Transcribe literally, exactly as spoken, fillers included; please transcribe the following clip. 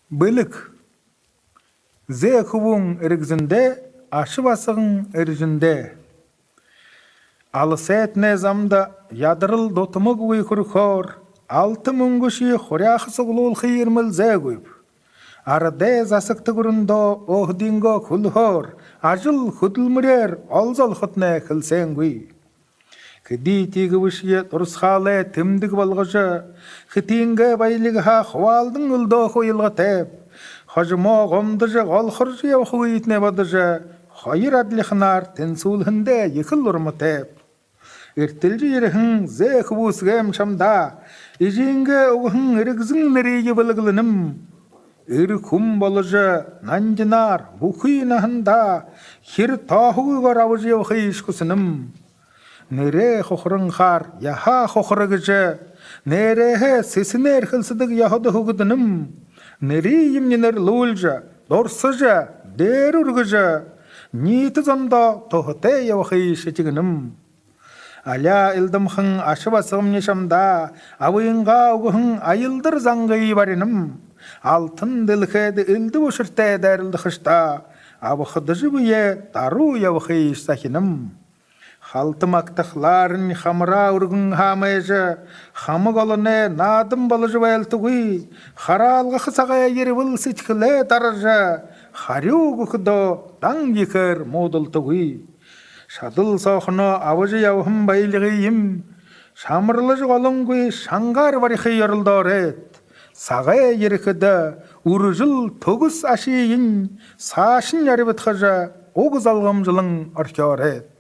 Бэлэг. Зээ хүбүүн эргэн зэндээ, аша басаган эржэндээ. Аласайтнай замда ядарал дутамагүй хүрэхөөр, алта мүнгэшье хуряаха суглуулхые эрмэлзээгүйб. Арадай засагта гүрэндөө өөһэдынгөө хүлһөөр, ажал хүдэлмэреэр олзо олохотнай хэлсээнгүй. Хэды тиигэбэшье дурасхаалай тэмдэг болгожо, хэтынгээ баялигһаа хубаалдан элдоохо уялгатайб. Хожомоо гомдожо, голхоржо ябахыетнай бодожо, хоёр адлиханаар тэнсүүлһэндээ ехэл урматайб. Эртэлжэ ерэһэн зээ хүбүүсгэйм шамда эжынгээ үгэһэн эргэн зэн нэрые бэлэглэнэм. Эрэ хүн боложо, нангинаар бүхы наһандаа хэр тоохогүйгөөр абажа ябахыеш хүсэнэм. Нэрээ хухаранхаар яһаа хухара гэжэ, нээрэһээ сэсэнээр хэлсэдэг ёһодо һүгэдэнэм. Нэрыемни нэрлүүлжэ, дурсажа, дээрэ үргэжэ, ниитэ зондоо туһатай ябахыеш этигэнэм. Аляа элдэмхэн аша басагамни шамда абынгаа үгэһэн аялдар зангые баринам. Алтан дэлхэйдэ элдэб ушартай дайралдахаштаа, абахадажа бэеэ даруу ябахыеш захинам. Халта магтахалаарнь хамараа үргэн һаамайжа, хамаг олоной наадан боложо байлтагүй, хараалгаха сагай ерэбэл сэдьхэлээ даража, харюу үгэхэдөө дан ехээр муудалтагүй. Шадал соохоно абажа ябаһан баялигыем шамарлажа голонгүй шангаар бариха ёролдооройт. Сагай ерэхэдэ, үржэл түгэс ашыень саашань арьбадхажа, уг залгамжалан орхёоройт.